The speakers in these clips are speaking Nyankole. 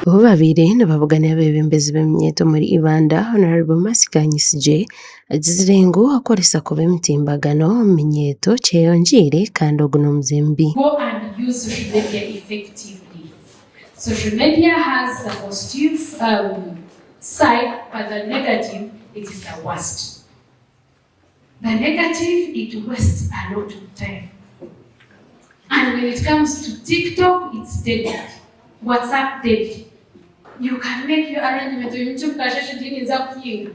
Obu babaire nibabugana abeebembezi b'eminyeeto omuri Ibanda, Hon. Mercy Kanyesigye agizire ngu okukoresa kubi emitimbagano omu minyeeto kyeyongyeire kandi ogu n'omuze mubi. Go and use social media effectively. Social media has the positive side but the negative it is the worst. The negative it wastes a lot of time and when it comes to TikTok it's deadly, WhatsApp deadly, you can make your arrangement oimukye omu kasheeshe ogire ninza kuhinga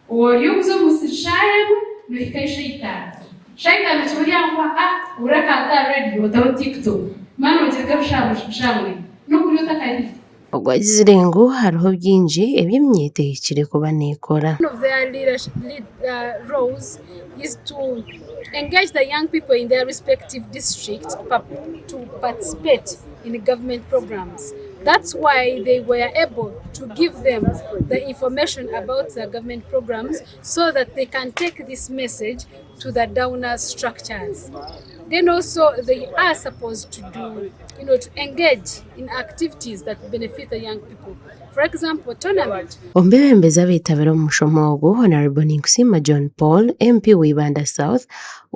ori okuza omu musiri shaaha emwe nohikayo shaaha itaano, shaaha itaano okiba ori aho ah ohurire akantu aha radio otaho TikTok mani ogirugaho shaaha mwenda nokurya otakariire. Ogwo agizire ngu hariho bingi ebi eminyeeto ehikire kuba neekora. One of their leadership lead, roles is to engage the young people in their respective districts to participate in government programs. That's why they were able to give them the information about the government programs so that they can take this message to the downer structures. Then also they are supposed to do, you know, to engage in activities that benefit the young people. For example, tournament. Omu beebembezi abeetabire omu mushomo ogu, Hon. Ninkusiima John Paul, MP wa Ibanda South,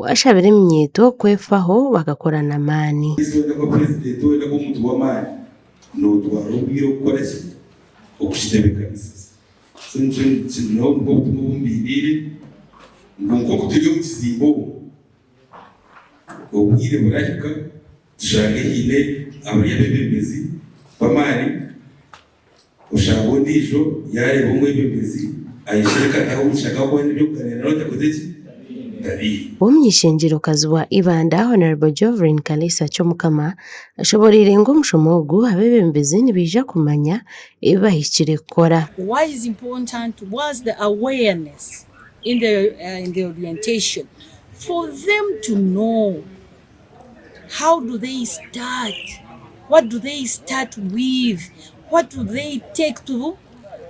ashabire eminyeeto kwefaho bakakora n'amaani. Wena nka purezidenti wena nk'omuntu w'amaani nootwara obwire okukora ki? Okukitebeekanisiza. So nikyo nibwo obutumwa obu mbainiire ngu nk'oku turi omu kizimbe omu, obwire burahika tushange haine abari abeebembezi b'amaani, oshange ondiijo yaareeba omwebembezi ayeshereka ataaha omu kishaka ahabw'okuba haine eby'okugaaniira nawe atakoze ki? Tabiine. Ow'omuny'eishengyero-kazi wa Ibanda, Hon. Jovrine Kalisa Kyomukama ashoboreire ngu omushomo ogu abeebembezi nibaija kumanya ebi bahikire kukora. Why is important was the awareness in the, in the orientation for them to know how do they start, what do they start with, what do they take to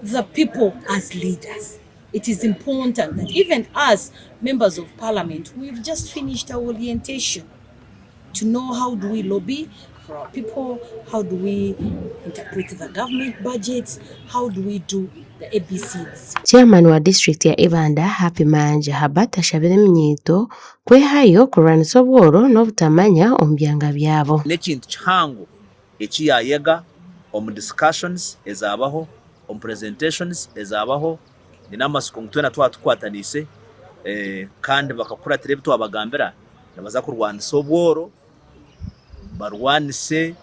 the people as leaders. It is important that even us members of parliament, we've just finished our orientation to know how do we lobby for our people, how do we interpret the government budgets, how do we do the ABCs. Chairman wa disiturikiti ya Ibanda, Happy Mayanja Herbert ashabire eminyeeto kwehayo kurwanisa obworo n'obutamanya omu byanga byabo. N'ekintu kihango eki yaayega omu discussions ezaabaho, omu presentations ezaabaho, nyine amatsiko ngu twena twaba tukwataniise kandi bakakuratira ebi twabagambira, nibaza kurwanisa obworo, barwanise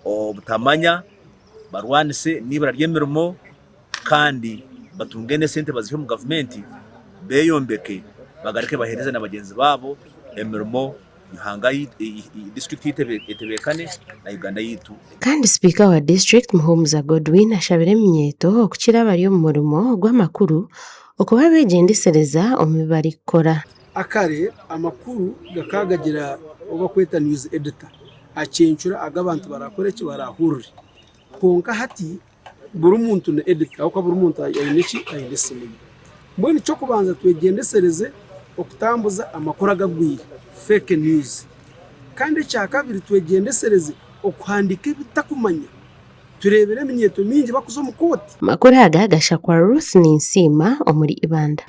obutamanya, barwanise n'eibura ry'emirimo kandi batunge n'esente bazihe omu gavumenti beeyombeke bagaruke baheereze na bagyenzi baabo emirimo eihanga disiturikiti yaitu etebeekane na Uganda yaitu. Kandi Sipiika wa disiturikiti Muhumuza Godwin ashabire eminyeeto okukira abari omu murimo gw'amakuru okuba abegyendesereza omu bi barikukora. Akare amakuru gakaba gagira ou barikweta news editor acencura agu abantu barakore ki barahurire kwonka hati buri muntu ni editor ahabw'okuba buri muntu aine ki aine esimu ye. Mbwenu eky'okubanza twegyendesereze okutambuza amakuru agagwire, fake news, kandi ekyakabiri twegyendesereze okuhandiika ebitutakumanya. Tureebire eminyeeto mingi bakuza omu kooti. Amakuru aga gashakwa Ruth Ninsiima omuri Ibanda.